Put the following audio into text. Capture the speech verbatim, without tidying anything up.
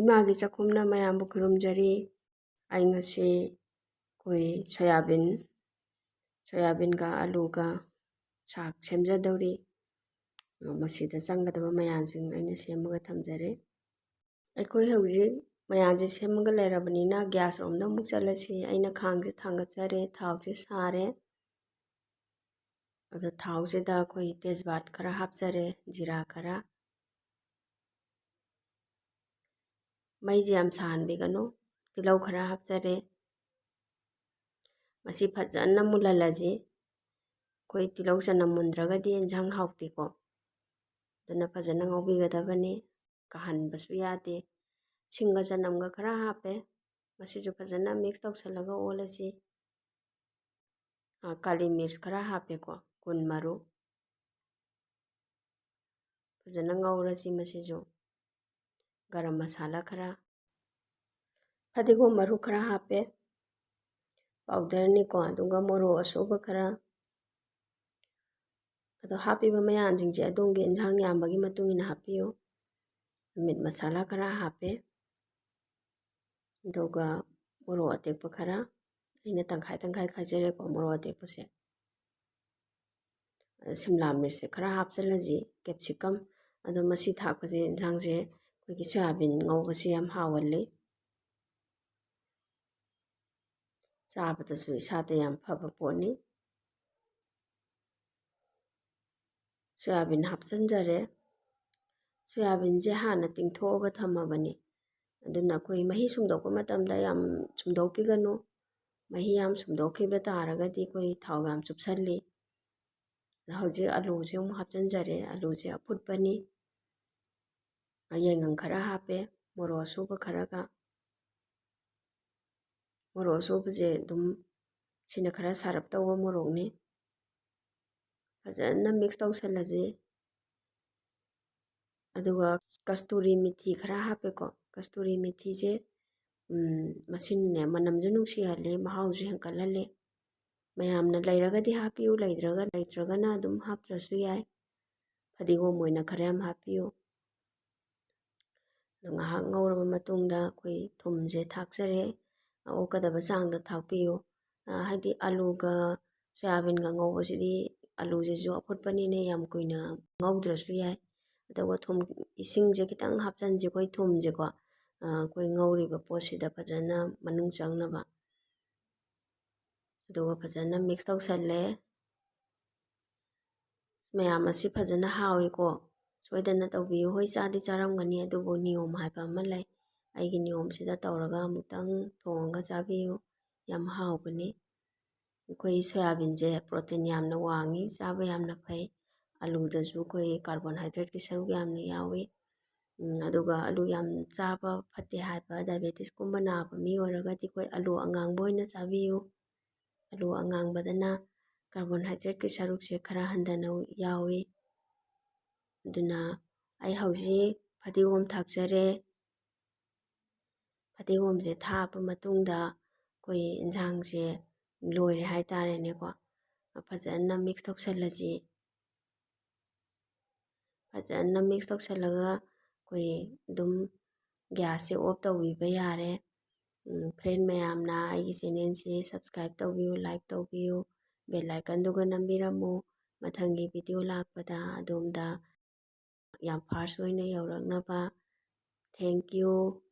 ꯏꯃꯥꯒꯤ ꯆꯥꯛꯈꯨꯝꯅ ꯃꯌꯥꯝꯕꯨ ꯈꯨꯔꯨꯝꯖꯔꯤ꯫ ꯑꯩ ꯉꯁꯤ ꯑꯩꯈꯣꯏ ꯁꯣꯌꯥꯕꯤꯟ, ꯁꯣꯌꯥꯕꯤꯟꯒ ꯑꯂꯨꯒ ꯁꯥꯛ ꯁꯦꯝꯖꯗꯧꯔꯤ꯫ ꯃꯁꯤꯗ ꯆꯪꯒꯗꯕ ꯃꯌꯥꯝꯁꯤꯡ ꯑꯩꯅ ꯁꯦꯝꯃꯒ ꯊꯝꯖꯔꯦ꯫ ꯑꯩꯈꯣꯏ ꯍꯧꯖꯤꯛ ꯃꯌꯥꯝꯁꯦ ꯁꯦꯝꯃꯒ ꯂꯩꯔꯕꯅꯤꯅ gas ꯔꯣꯝꯗ ꯑꯃꯨꯛ ꯆꯠꯂꯁꯤ꯫ ꯑꯩꯅ ꯈꯥꯡꯁꯦ ꯊꯥꯡꯒꯠꯆꯔꯦ, ꯊꯥꯎꯁꯦ ꯁꯥꯔꯦ꯫ ꯑꯗꯣ ꯊꯥꯎꯁꯤꯗ ꯑꯩꯈꯣꯏ ꯇꯦꯖꯄꯥꯠ ꯈꯔ ꯍꯥꯞꯆꯔꯦ, ꯖꯤꯔꯥ ꯈꯔ꯫ ꯃꯩꯁꯦ ꯌꯥꯝ ꯁꯥꯍꯟꯕꯤꯒꯅꯨ꯫ ꯇꯤꯜꯍꯧ ꯈꯔ ꯍꯥꯞꯆꯔꯦ꯫ ꯃꯁꯤ ꯐꯖꯅ ꯃꯨꯜꯍꯜꯂꯁꯤ꯫ ꯑꯩꯈꯣꯏ ꯇꯤꯜꯍꯧ ꯆꯅꯝ ꯃꯨꯟꯗ꯭ꯔꯒꯗꯤ ꯏꯟꯁꯥꯡ ꯍꯥꯎꯇꯦꯀꯣ꯫ ꯑꯗꯨꯅ ꯐꯖꯅ ꯉꯧꯕꯤꯒꯗꯕꯅꯤ꯫ ꯀꯥꯍꯟꯕꯁꯨ ꯌꯥꯗꯦ꯫ ꯁꯤꯡꯒ ꯆꯅꯝꯒ ꯈꯔ ꯍꯥꯞꯄꯦ꯫ ꯃꯁꯤꯁꯨ ꯐꯖꯅ mix ꯇꯧꯁꯜꯂꯒ ꯑꯣꯜꯂꯁꯤ꯫ ꯑ, ꯀꯥꯂꯤ ꯃꯤꯔꯆ ꯈꯔ ꯍꯥꯞꯄꯦꯀꯣ, ꯀꯨꯟ ꯃꯔꯨ꯫ ꯐꯖꯅ ꯉꯧꯔꯁꯤ ꯃꯁꯤꯁꯨ꯫ ꯒꯔꯝ ꯃꯁꯥꯂꯥ ꯈꯔ, ꯐꯗꯤꯒꯣꯝ ꯃꯔꯨ ꯈꯔ ꯍꯥꯞꯄꯦ, powder ꯅꯤꯀꯣ, ꯑꯗꯨꯒ ꯃꯣꯔꯣꯛ ꯑꯁꯨꯕ ꯈꯔ꯫ ꯑꯗꯣ ꯍꯥꯞꯄꯤꯕ ꯃꯌꯥꯝꯁꯤꯡꯁꯦ ꯑꯗꯣꯝꯒꯤ ꯏꯟꯁꯥꯡ ꯌꯥꯝꯕꯒꯤ ꯃꯇꯨꯡ ꯏꯟꯅ ꯍꯥꯞꯄꯤꯌꯨ꯫ ꯃꯤꯠ ꯃꯁꯥꯂꯥ ꯈꯔ ꯍꯥꯞꯄꯦ, ꯑꯗꯨꯒ ꯃꯣꯔꯣꯛ ꯑꯇꯦꯛꯄ ꯈꯔ, ꯑꯩꯅ ꯇꯪꯈꯥꯏ ꯇꯪꯈꯥꯏ ꯈꯥꯏꯖꯔꯦꯀꯣ ꯃꯣꯔꯣꯛ ꯑꯇꯦꯛꯄꯁꯦ꯫ ꯑꯗ ꯁꯤꯝꯂꯥ ꯃꯤꯔꯆꯁꯦ ꯈꯔ ꯍꯥꯞꯆꯤꯜꯂꯁꯤ, capsicum꯫ ꯑꯗꯣ ꯃꯁꯤ ꯊꯥꯛꯄꯁꯦ ꯏꯟꯁꯥꯡꯁꯦ ꯑꯩꯈꯣꯏꯒꯤ ꯁꯣꯌꯥꯕꯤꯟ ꯉꯧꯕꯁꯦ ꯌꯥꯝ ꯍꯥꯎꯍꯜꯂꯤ꯫ ꯆꯥꯕꯗꯁꯨ ꯏꯁꯥꯗ ꯌꯥꯝ ꯐꯕ ꯄꯣꯠꯅꯤ꯫ ꯁꯣꯌꯥꯕꯤꯟ ꯍꯥꯞꯆꯤꯟꯖꯔꯦ꯫ ꯁꯣꯌꯥꯕꯤꯟꯁꯦ ꯍꯥꯟꯅ ꯇꯤꯡꯊꯣꯛꯑꯒ ꯊꯝꯃꯕꯅꯤ꯫ ꯑꯗꯨꯅ ꯑꯩꯈꯣꯏ ꯃꯍꯤ ꯁꯨꯝꯗꯣꯛꯄ ꯃꯇꯝꯗ ꯌꯥꯝ ꯁꯨꯝꯗꯣꯛꯄꯤꯒꯅꯨ꯫ ꯃꯍꯤ ꯌꯥꯝ ꯁꯨꯝꯗꯣꯛꯈꯤꯕ ꯇꯥꯔꯒꯗꯤ ꯑꯩꯈꯣꯏ ꯊꯥꯎ ꯌꯥꯝ ꯆꯨꯞꯁꯜꯂꯤ꯫ ꯑꯗ ꯍꯧꯖꯤꯛ ꯑꯂꯨꯁꯦ ꯑꯃꯨꯛ ꯍꯥꯞꯆꯤꯟꯖꯔꯦ꯫ ꯑꯂꯨꯁꯦ ꯑꯐꯨꯠꯄꯅꯤ꯫ ꯌꯥꯏꯉꯪ ꯈꯔ ꯍꯥꯞꯄꯦ, ꯃꯣꯔꯣꯛ ꯑꯁꯨꯕ ꯈꯔꯒ꯫ ꯃꯣꯔꯣꯛ ꯑꯁꯨꯕꯁꯦ ꯑꯗꯨꯝ ꯁꯤꯅ ꯈꯔ ꯁꯥꯔꯞ ꯇꯧꯕ ꯃꯣꯔꯣꯛꯅꯤ꯫ ꯐꯖꯅ mix ꯇꯧꯁꯜꯂꯁꯤ꯫ ꯑꯗꯨꯒ ꯀꯁꯇꯨꯔꯤ ꯃꯤꯊꯤ ꯈꯔ ꯍꯥꯞꯄꯦꯀꯣ꯫ ꯀꯁꯇꯨꯔꯤ ꯃꯤꯊꯤꯁꯦ, ꯎꯝ, ꯃꯁꯤꯅꯅꯦ ꯃꯅꯝꯁꯨ ꯅꯨꯡꯁꯤꯍꯜꯂꯤ, ꯃꯍꯥꯎꯁꯨ ꯍꯦꯟꯀꯠꯍꯜꯂꯤ꯫ ꯃꯌꯥꯝꯅ ꯂꯩꯔꯒꯗꯤ ꯍꯥꯞꯄꯤꯌꯨ, ꯂꯩꯇ꯭ꯔꯒ, ꯂꯩꯇ꯭ꯔꯒꯅ ꯑꯗꯨꯝ ꯍꯥꯞꯇ꯭ꯔꯁꯨ ꯌꯥꯏ꯫ ꯐꯗꯤꯒꯣꯝ ꯑꯣꯏꯅ ꯈꯔ ꯌꯥꯝ ꯍꯥꯞꯄꯤꯌꯨ꯫ ꯑꯗꯨ ꯉꯥꯏꯍꯥꯛ ꯉꯧꯔꯕ ꯃꯇꯨꯡꯗ ꯑꯩꯈꯣꯏ ꯊꯨꯝꯁꯦ ꯊꯥꯛꯆꯔꯦ꯫ ꯑꯣꯛꯀꯗꯕ ꯆꯥꯡꯗ ꯊꯥꯛꯄꯤꯌꯨ꯫ ꯑ, ꯍꯥꯏꯗꯤ ꯑꯂꯨꯒ ꯁꯣꯌꯥꯕꯤꯟꯒ ꯉꯧꯕꯁꯤꯗꯤ ꯑꯂꯨꯁꯤꯁꯨ ꯑꯐꯨꯠꯄꯅꯤꯅ ꯌꯥꯝ ꯀꯨꯏꯅ ꯉꯧꯗ꯭ꯔꯁꯨ ꯌꯥꯏ꯫ ꯑꯗꯨꯒ ꯊꯨꯝ, ꯏꯁꯤꯡꯁꯦ ꯈꯤꯇꯪ ꯍꯥꯞꯆꯟꯁꯦ, ꯑꯩꯈꯣꯏ ꯊꯨꯝꯁꯦꯀꯣ, ꯑ, ꯑꯩꯈꯣꯏ ꯉꯧꯔꯤꯕ ꯄꯣꯠꯁꯤꯗ ꯐꯖꯅ ꯃꯅꯨꯡ ꯆꯪꯅꯕ꯫ ꯑꯗꯨꯒ ꯐꯖꯅ ꯃꯤꯛꯁ ꯇꯧꯁꯜꯂꯦ꯫ ꯃꯌꯥꯝ ꯑꯁꯤ ꯐꯖꯅ ꯍꯥꯎꯏꯀꯣ, ꯁꯣꯏꯗꯅ ꯇꯧꯕꯤꯌꯨ꯫ ꯍꯣꯏ, ꯆꯥꯗꯤ ꯆꯥꯔꯝꯒꯅꯤ, ꯑꯗꯨꯕꯨ ꯅꯤꯌꯣꯝ ꯍꯥꯏꯕ ꯑꯃ ꯂꯩ꯫ ꯑꯩꯒꯤ ꯅꯤꯌꯣꯝꯁꯤꯗ ꯇꯧꯔꯒ ꯑꯃꯨꯛꯇꯪ ꯊꯣꯡꯉꯒ ꯆꯥꯕꯤꯌꯨ, ꯌꯥꯝ ꯍꯥꯎꯕꯅꯤ꯫ ꯑꯩꯈꯣꯏ ꯁꯣꯌꯥꯕꯤꯟꯁꯦ ꯄ꯭ꯔꯣꯇꯤꯟ ꯌꯥꯝꯅ ꯋꯥꯡꯉꯤ, ꯆꯥꯕ ꯌꯥꯝꯅ ꯐꯩ꯫ ꯑꯂꯨꯗꯁꯨ ꯑꯩꯈꯣꯏ ꯀꯥꯔꯕꯣꯟꯍꯥꯏꯗ꯭ꯔꯦꯠꯀꯤ ꯁꯔꯨꯛ ꯌꯥꯝꯅ ꯌꯥꯎꯏ꯫ ꯎꯝ, ꯑꯗꯨꯒ ꯑꯂꯨ ꯌꯥꯝ ꯆꯥꯕ ꯐꯠꯇꯦ ꯍꯥꯏꯕ, ꯗꯥꯏꯕꯦꯇꯤꯁꯀꯨꯝꯕ ꯅꯥꯕ ꯃꯤ ꯑꯣꯏꯔꯒꯗꯤ ꯑꯩꯈꯣꯏ ꯑꯂꯨ ꯑꯉꯥꯡꯕ ꯑꯣꯏꯅ ꯆꯥꯕꯤꯌꯨ꯫ ꯑꯂꯨ ꯑꯉꯥꯡꯕꯗꯅ ꯀꯥꯔꯕꯣꯟꯍꯥꯏꯗ꯭ꯔꯦꯠꯀꯤ ꯁꯔꯨꯛꯁꯦ ꯈꯔ ꯍꯟꯊꯅ ꯌꯥꯎꯏ꯫ ꯑꯗꯨꯅ ꯑꯩ ꯍꯧꯖꯤꯛ ꯐꯗꯤꯒꯣꯝ ꯊꯥꯛꯆꯔꯦ꯫ ꯐꯗꯤꯒꯣꯝꯁꯦ ꯊꯥꯛꯑꯕ ꯃꯇꯨꯡꯗ ꯑꯩꯈꯣꯏ ꯏꯟꯁꯥꯡꯁꯦ ꯂꯣꯏꯔꯦ ꯍꯥꯏꯇꯥꯔꯦꯅꯦꯀꯣ꯫ ꯐꯖꯅ ꯃꯤꯛꯁ ꯇꯧꯁꯜꯂꯁꯤ꯫ ꯐꯖꯅ ꯃꯤꯛꯁ ꯇꯧꯁꯜꯂꯒ ꯑꯩꯈꯣꯏ ꯑꯗꯨꯝ ꯒ꯭ꯌꯥꯁꯁꯦ ꯑꯣꯐ ꯇꯧꯕꯤꯕ ꯌꯥꯔꯦ꯫ ꯎꯝ, ꯐ꯭ꯔꯦꯟ ꯃꯌꯥꯝꯅ ꯑꯩꯒꯤ ꯆꯦꯅꯦꯜꯁꯤ ꯁꯕꯁꯀ꯭ꯔꯥꯏꯕ ꯇꯧꯕꯤꯌꯨ, ꯂꯥꯏꯛ ꯇꯧꯕꯤꯌꯨ, ꯕꯦꯜ ꯑꯥꯏꯀꯟꯗꯨꯒ ꯅꯝꯕꯤꯔꯝꯃꯨ꯫ ꯃꯊꯪꯒꯤ ꯚꯤꯗꯤꯑꯣ ꯂꯥꯛꯄꯗ ꯑꯗꯣꯝꯗ ꯌꯥꯝ ꯐꯥꯔꯁ ꯑꯣꯏꯅ ꯌꯧꯔꯛꯅꯕ꯫ Thank you꯫